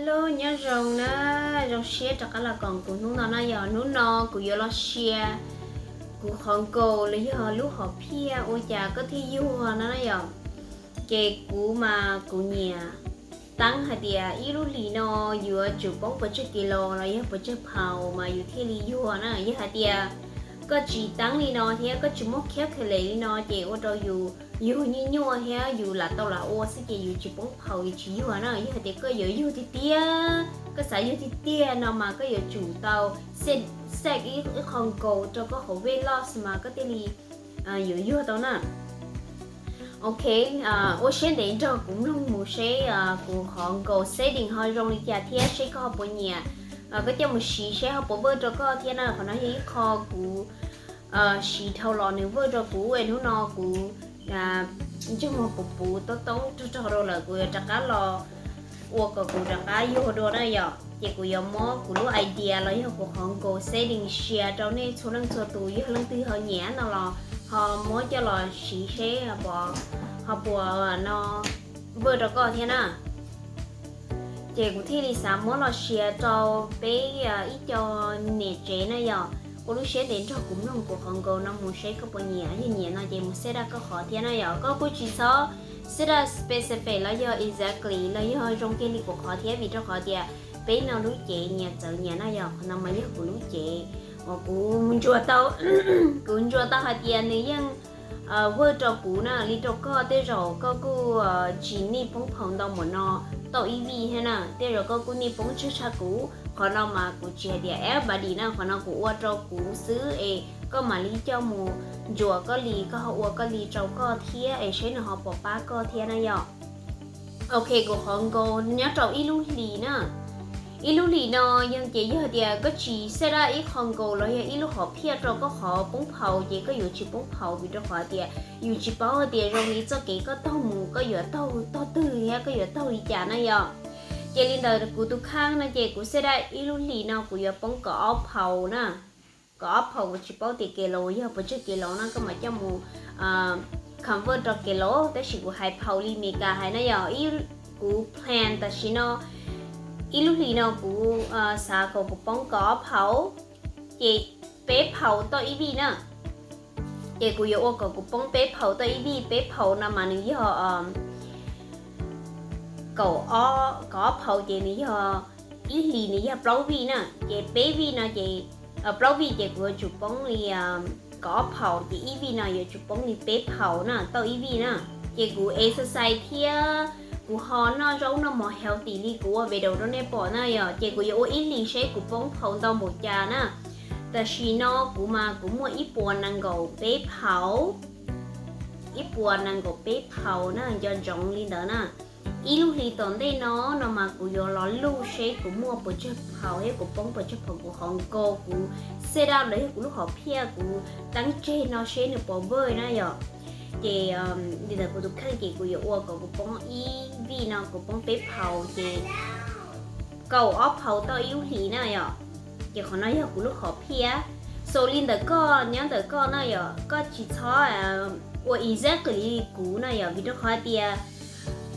Hello, nyob zoo na, zoo siab rov qab los koom kuv hnub no na yom. Hnub no kuv yuav los share kuv qhov goal los yog lub hom phiaj ua cas koj thiaj yuag no na yom. Ces kuv mas kuv nyiam teeb hais tias ib lub hlis no yuav tsum poob pes tsawg kis los los yog pes tsawg pound mas yus thiaj li yuag na. Yog hais tias koj tsis teeb li no thiab koj tsis muab calculate li no ces ua rau yus yuag nyuaj nyuaj thiab yus lam tau lam ua xwb ces yus tsis poob pound, yus tsis yuag na. Yog hais tias koj yuav yuag tiag tiag, koj xav yuag tiag tiag no mas koj yuav tsum tau set, set ib, ib qho goal rau koj hauv weight loss mas koj thiaj li yuav yuag tau na. Ok, ua siab ntev nrog kuv mloog mus seb kuv qhov goal setting ho zoo li cas thiab seb koj ho puas nyiam. Koj coj mus siv seb ho puas work rau koj thiab na. Qhov no yog ib qho kuv siv dhau los nws work rau kuv es hnub no kuv ntsej muag puv puv toob toob rog rog rau lawm, kuv yuav rov qab los ua kom kuv rov qab yuag dua na yom. Ces kuv yuav muab kuv lub idea los yog kuv qhov goal setting share rau nej txhua leej txhua tus, yog leej twg ho nyiam no los ho muab coj los siv seb ho puas no work rau koj thiab na. Ces kuv thiaj li xav muab los share rau peb ib co niam tsev na yom, ua lub siab ntev nrog kuv mloog kuv qhov goal no mus seb koj puas nyiam. Yog nyiam no ces mus set up koj qhov thiab na yom. Koj kuj tsis txhob set up specific los yog exactly los yog zoo kiag li kuv qhov thiab, vim rau qhov tias peb no lub cev nyias txawv nyias na yom. Qhov no mas yog kuv lub cev uas kuv ntsuas tau, kuv ntsuas tau hais tias nws yeej work rau kuv na. Li rau koj tej zaum koj kuj tsis need poob pound ntau npaum no tau ib vij thiab na, tej zaum koj kuj need poob tsawg tshaj kuv. Qhov no mas kuv tsis hais tias everybody na, qhov no kuv ua rau kuv xwb es koj mam li coj mus ntsuas koj li, koj ho ua koj li rau koj thiab es seb nws ho puas pab koj thiab na yom. Ok, kuv qhov goal nyob rau ib lub hlis na. Ib lub hlis no yog ces yog tias koj tsis set up ib qho goal los yog ib lub hom phiaj rau koj qhov poob pound ces koj yuav tsis poob pound, vim rau qhov tias yus tsis paub hais tias zoo li txoj kev koj taug mus koj yuav taug tog twg thiab koj yuav taug li cas na yom. Ces li ntawd kuv tus kheej no ces kuv set up ib lub hlis no kuv yuav poob kaum ob pound na. Kaum ob pound, kuv tsis paub tias kis los yog pes tsawg kis los no koj mam coj mus convert rau kis los, tab sis kuv hais pound li Meskas hais na yom. Ib, kuv plan tam sim no ib lub hlis no kuv xav kom kuv poob kaum ob pound, ces peb pound tau ib vij na. Ces kuv yuav ua kom kuv poob peb pound tau ib vij, peb pound no mas nws yog kaum ob, kaum ob pound ces nws yog ib hlis nws yog plaub vij na. Ces peb vij no ces, plaub vij ces kuv yuav tsum poob li kaum ob pound, ces ib vij no yuav tsum poob li peb pound na tau ib vij na. Ces kuv exercise thiab kuv ho noj zaub noj mov healthy li kuv ua video rau nej pom na yom. Ces kuv yuav ua ib hlis seb kuv poob pound ntau npaum cas na. Tam sim no kuv mas kuv muaj ib puas nees nkaum peb pound, ib puas nees nkaum peb pound na, nco ntsoov li ntawd na. Ib lub hlis tom ntej no no mas kuv yuav los luj seb kuv muaj pes tsawg pound thiab kuv poob pes tsawg pound, kuv qhov goal kuv set up los yog kuv lub hom phiaj kuv teeb tseg no seb nws puas work na yom. Ces li ntawd kuv tus kheej ces kuv yuav ua kom kuv poob ib vij no kuv poob peb pound ces kaum ob pound tau ib lub hlis na yom. Ces qhov no yog kuv lub hom phiaj. So li ntawm koj, nyob ntawm koj na yom, koj tsis txhob ua exactly li kuv na yom, vim rau qhov tias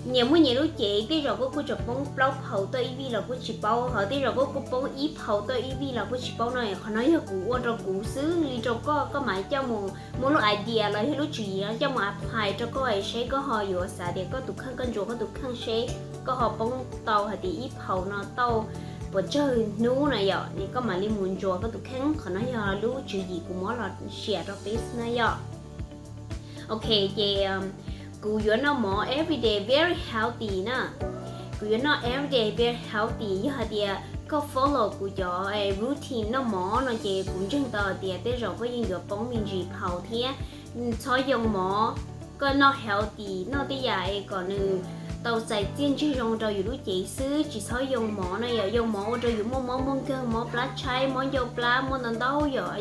nyias muaj nyias lub cev, tej zaum koj kuj tseem poob plaub pound tau ib vij los kuj tsis paub, ho tej zaum koj kuj poob ib pound tau ib vij los kuj tsis paub no. Qhov no yog kuv ua rau kuv xwb, li rau koj, koj mam coj mus muab lub idea los yog lub tswv yim no coj mus apply rau koj es seb koj ho yuav xav tias koj tus kheej, koj ntsuas koj tus kheej seb koj ho poob tau hais tias ib pound no tau pes tsawg hnub na yom, es koj mam li mus ntsuas koj tus kheej. Qhov no yog lub tswv yim kuv muab los share rau peb na yom. Ok, ces kuv yuav noj mov everyday very healthy na. Kuv yuav noj everyday very healthy, yog hais tias koj follow kuv cov routine noj mov no ces kuv ntseeg tau tias tej zaum koj yeej yuav poob me ntsis pound thiab. Txhob yoo mov, koj noj healthy, noj tej yam es kom nws tau txais txiaj ntsig zoo rau yus lub cev xwb, tsis txhob yoo mov na yom. Yoo mov ua rau yus muaj mob muaj nkeeg, mob plab tshaib, mob ncauj plab, muaj ntau ntau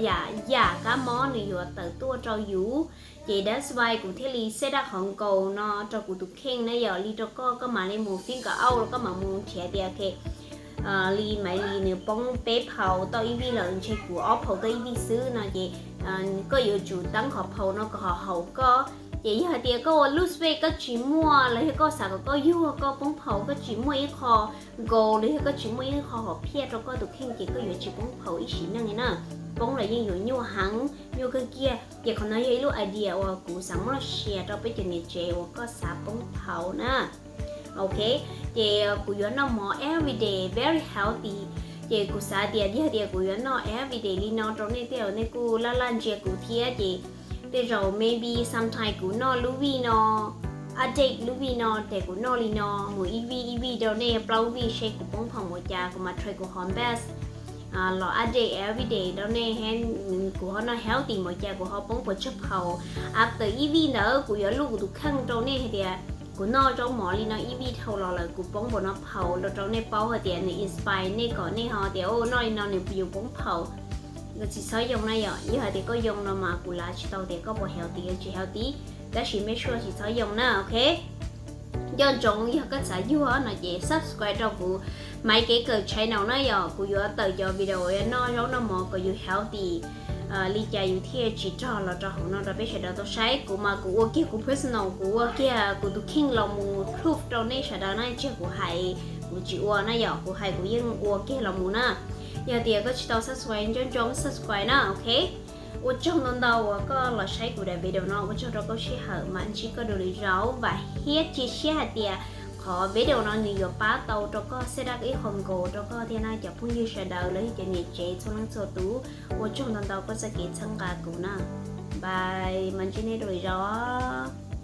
yam, yam kab mob nws yuav tawm tuaj rau yus. Ces that's why kuv thiaj li set up qhov goal no rau kuv tus kheej na yom. Li rau koj, koj mam li mus figure out, koj mam mus nrhiav tias li Maiv Lis nws poob peb pound tau ib vij lawm, ntshe kuv ob pound tau ib vij xwb no ces koj yuav tsum teeb qhov pound no kom ho haum koj. Ces yog hais tias koj ua lose weight koj tsis muaj, los yog koj xav kom koj yuag koj poob phaum koj tsis muaj ib qho goal los yog koj tsis muaj ib qho hom phiaj rau koj tus kheej ces koj yuav tsis poob phaum ib sim neej li na. Poob los yeej yuav nyuaj heev, nyuaj kawg kiag. Ces qhov no yog ib lub idea uas kuv xav muab los share rau peb cov niam tsev uas koj xav poob phaum na. Ok, ces kuv yuav noj mov everyday, very healthy. Ces kuv xav tias yog tias kuv yuav noj everyday li no rau nej tej zaum nej kuj laj laj ntsia kuv thiab ces tej zaum maybe sometime kuv noj lub vij no, update lub vij no ces kuv noj li no mus ib vij ib vij rau nej, plaub vij seb kuv poob phaum mus cas kuv mam try kuv ho best los update everyday rau nej, kuv ho noj healthy mus cas kuv ho poob puas tsawg phaum. After ib vij ntawd kuv yuav luj kuv tus kheej rau nej hais tias kuv noj zaub mov li no ib vij dhau los lawm kuv poob puas no phaum los rau nej paub hais tias nws inspire nej kom nej ho tias o noj li no nws puas yuav poob phaum. Tsis txhob yoo na yom, yog hais tias koj yoo no mas kuv lav tsis tau tias koj puas healthy tsis healthy, tab sis make sure tsis txhob yoo na, ok. Nco ntsoov yog koj xav yuag no ces subscribe rau kuv Maiv Kev Kawm channel na yom, kuv yuav tawm cov video uas noj zaub noj mov kom yus healthy li cas yus thiaj tsis rog los rau hauv no rau peb sawv daws tau saib. Kuv mas kuv ua kiag kuv personal, kuv ua kiag kuv tus kheej los mus proof rau nej sawv daws na, tsis yog kuv hais kuv tsis ua na yom, kuv hais kuv yeej ua kiag los mus na. Yog tias koj tsis tau subscribe nco ntsoov subscribe na, ok. Ua tsaug ntau ntau uas koj los saib kuv daim video no, ua tsaug rau koj sij hawm, mam ntsib koj dua lwm zaus, vam thiab cia siab hais tias qhov video no nws yuav pab tau rau koj set up ib qho goal rau koj thiab na cov phooj ywg sawv daws los yog cov niam tsev txhua leej txhua tus. Ua tsaug ntau ntau koj txoj kev txhawb nqa kuv na. Bye, mam ntsib nej dua lwm zaus.